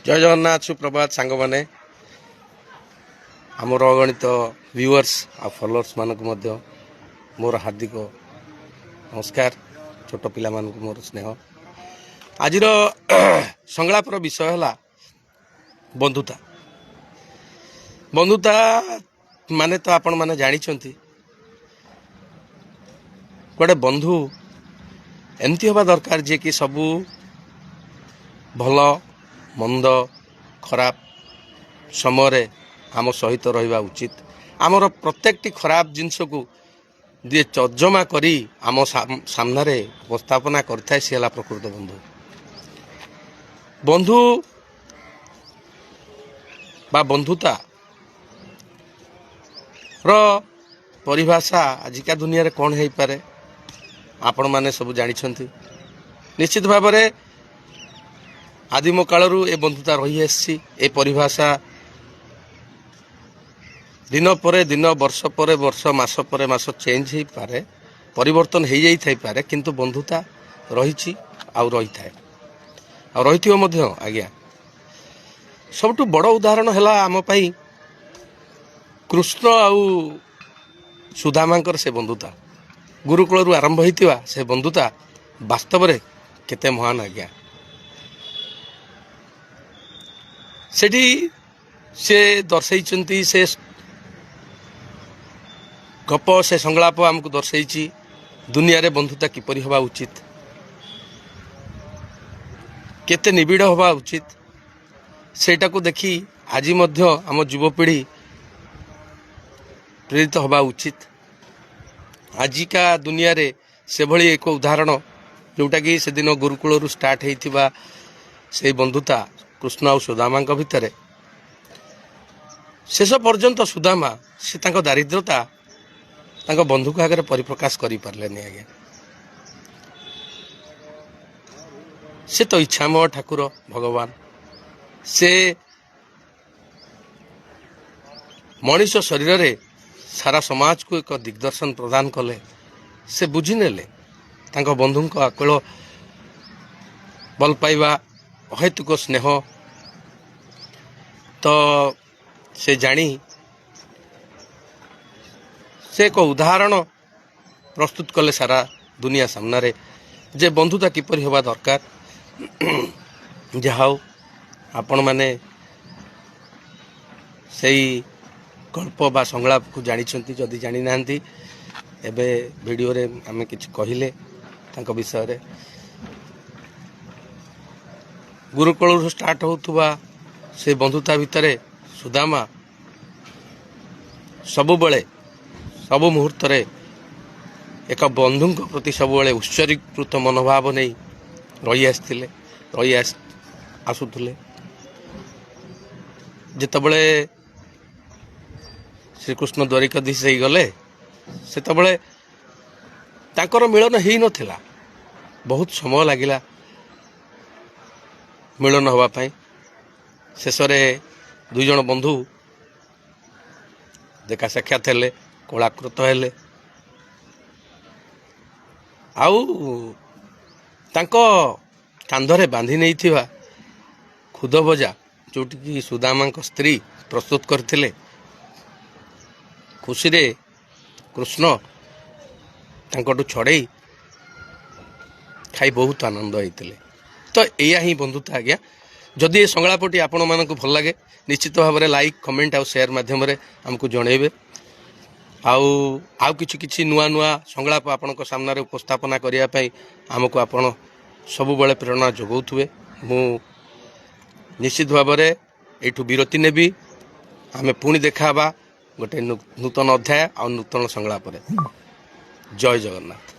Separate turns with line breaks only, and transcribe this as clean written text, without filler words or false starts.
ଜୟ ଜଗନ୍ନାଥ, ସୁପ୍ରଭାତ ସାଙ୍ଗମାନେ। ଆମର ଅଗଣିତ ଭିଉଅର୍ସ ଆଉ ଫଲୋଅର୍ସ ମାନଙ୍କୁ ମଧ୍ୟ ମୋର ହାର୍ଦ୍ଦିକ ନମସ୍କାର। ଛୋଟ ପିଲାମାନଙ୍କୁ ମୋର ସ୍ନେହ। ଆଜିର ସଂଳାପର ବିଷୟ ହେଲା ବନ୍ଧୁତା। ବନ୍ଧୁତା ମାନେ ତ ଆପଣମାନେ ଜାଣିଛନ୍ତି, ଗୋଟେ ବନ୍ଧୁ ଏମିତି ହେବା ଦରକାର ଯିଏକି ସବୁ ଭଲ ମନ୍ଦ ଖରାପ ସମୟରେ ଆମ ସହିତ ରହିବା ଉଚିତ। ଆମର ପ୍ରତ୍ୟେକଟି ଖରାପ ଜିନିଷକୁ ଯିଏ ତର୍ଜମା କରି ଆମ ସାମ୍ନାରେ ଉପସ୍ଥାପନା କରିଥାଏ, ସେ ହେଲା ପ୍ରକୃତ ବନ୍ଧୁ। ବନ୍ଧୁ ବା ବନ୍ଧୁତା ର ପରିଭାଷା ଆଜିକା ଦୁନିଆରେ କ'ଣ ହେଇପାରେ, ଆପଣମାନେ ସବୁ ଜାଣିଛନ୍ତି। ନିଶ୍ଚିତ ଭାବରେ ଆଦିମ କାଳରୁ ଏ ବନ୍ଧୁତା ରହିଆସିଛି। ଏ ପରିଭାଷା ଦିନ ପରେ ଦିନ, ବର୍ଷ ପରେ ବର୍ଷ, ମାସ ପରେ ମାସ ଚେଞ୍ଜ ହେଇପାରେ, ପରିବର୍ତ୍ତନ ହେଇଯାଇଥାଇପାରେ, କିନ୍ତୁ ବନ୍ଧୁତା ରହିଛି ଆଉ ରହିଥାଏ ଆଉ ରହିଥିବ ମଧ୍ୟ ଆଜ୍ଞା। ସବୁଠୁ ବଡ଼ ଉଦାହରଣ ହେଲା ଆମ ପାଇଁ କୃଷ୍ଣ ଆଉ ସୁଦାମାଙ୍କର ସେ ବନ୍ଧୁତା। ଗୁରୁକୁଳରୁ ଆରମ୍ଭ ହେଇଥିବା ସେ ବନ୍ଧୁତା ବାସ୍ତବରେ କେତେ ମହାନ ଆଜ୍ଞା। ସେଠି ସେ ଦର୍ଶେଇଛନ୍ତି, ସେ ଗପ, ସେ ସଂଳାପ ଆମକୁ ଦର୍ଶେଇଛି ଦୁନିଆରେ ବନ୍ଧୁତା କିପରି ହେବା ଉଚିତ, କେତେ ନିବିଡ଼ ହେବା ଉଚିତ। ସେଇଟାକୁ ଦେଖି ଆଜି ମଧ୍ୟ ଆମ ଯୁବପିଢ଼ି ପ୍ରେରିତ ହେବା ଉଚିତ। ଆଜିକା ଦୁନିଆରେ ସେଭଳି ଏକ ଉଦାହରଣ, ଯେଉଁଟାକି ସେଦିନ ଗୁରୁକୁଳରୁ ଷ୍ଟାର୍ଟ ହେଇଥିବା ସେଇ ବନ୍ଧୁତା କୃଷ୍ଣ ଆଉ ସୁଦାମାଙ୍କ ଭିତରେ, ଶେଷ ପର୍ଯ୍ୟନ୍ତ ସୁଦାମା ସେ ତାଙ୍କ ଦାରିଦ୍ରତା ତାଙ୍କ ବନ୍ଧୁଙ୍କ ଆଗରେ ପରିପ୍ରକାଶ କରିପାରିଲେନି ଆଜ୍ଞା। ସେ ତ ଇଚ୍ଛାମୟ ଠାକୁର ଭଗବାନ, ସେ ମଣିଷ ଶରୀରରେ ସାରା ସମାଜକୁ ଏକ ଦିଗ୍ଦର୍ଶନ ପ୍ରଦାନ କଲେ। ସେ ବୁଝିନେଲେ ତାଙ୍କ ବନ୍ଧୁଙ୍କ ଆକୁଳ ଭଲ ପାଇବା, ଅହେତୁକ ସ୍ନେହ। ତ ସେ ଜାଣି ସେ ଏକ ଉଦାହରଣ ପ୍ରସ୍ତୁତ କଲେ ସାରା ଦୁନିଆ ସାମ୍ନାରେ ଯେ ବନ୍ଧୁତା କିପରି ହେବା ଦରକାର। ଯାହା ହଉ, ଆପଣମାନେ ସେଇ ଗଳ୍ପ ବା ସଂଳାପକୁ ଜାଣିଛନ୍ତି। ଯଦି ଜାଣିନାହାନ୍ତି, ଏବେ ଭିଡ଼ିଓରେ ଆମେ କିଛି କହିଲେ ତାଙ୍କ ବିଷୟରେ। ଗୁରୁକୁଳରୁ ଷ୍ଟାର୍ଟ ହେଉଥିବା ସେ ବନ୍ଧୁତା ଭିତରେ ସୁଦାମା ସବୁବେଳେ ସବୁ ମୁହୂର୍ତ୍ତରେ ଏକ ବନ୍ଧୁଙ୍କ ପ୍ରତି ସବୁବେଳେ ଉତ୍ସର୍ଗୀକୃତ ମନୋଭାବ ନେଇ ରହି ଆସିଥିଲେ, ରହି ଆସୁଥିଲେ। ଯେତେବେଳେ ଶ୍ରୀକୃଷ୍ଣ ଦ୍ୱାରିକାଧୀଶ ହେଇଗଲେ, ସେତେବେଳେ ତାଙ୍କର ମିଳନ ହେଇନଥିଲା। ବହୁତ ସମୟ ଲାଗିଲା ମିଳନ ହେବା ପାଇଁ। ଶେଷରେ ଦୁଇ ଜଣ ବନ୍ଧୁ ଦେଖା ସାକ୍ଷାତ ହେଲେ, କୋଳାକୃତ ହେଲେ ଆଉ ତାଙ୍କ କାନ୍ଧରେ ବାନ୍ଧି ନେଇଥିବା ଖୁଦ ଭଜା, ଯେଉଁଠିକି ସୁଦାମାଙ୍କ ସ୍ତ୍ରୀ ପ୍ରସ୍ତୁତ କରିଥିଲେ, ଖୁସିରେ କୃଷ୍ଣ ତାଙ୍କଠୁ ଛଡ଼େଇ ଖାଇ ବହୁତ ଆନନ୍ଦ ହେଇଥିଲେ। ତ ଏଇଆ ହିଁ ବନ୍ଧୁତା ଆଜ୍ଞା। ଯଦି ଏ ସଂଳାପଟି ଆପଣମାନଙ୍କୁ ଭଲ ଲାଗେ, ନିଶ୍ଚିତ ଭାବରେ ଲାଇକ୍, କମେଣ୍ଟ ଆଉ ସେୟାର ମାଧ୍ୟମରେ ଆମକୁ ଜଣାଇବେ। ଆଉ ଆଉ କିଛି କିଛି ନୂଆ ନୂଆ ସଂଳାପ ଆପଣଙ୍କ ସାମ୍ନାରେ ଉପସ୍ଥାପନା କରିବା ପାଇଁ ଆମକୁ ଆପଣ ସବୁବେଳେ ପ୍ରେରଣା ଯୋଗାଉଥିବେ। ମୁଁ ନିଶ୍ଚିତ ଭାବରେ ଏଇଠୁ ବିରତି ନେବି। ଆମେ ପୁଣି ଦେଖା ହେବା ଗୋଟେ ନୂତନ ଅଧ୍ୟାୟ ଆଉ ନୂତନ ସଂଳାପରେ। ଜୟ ଜଗନ୍ନାଥ।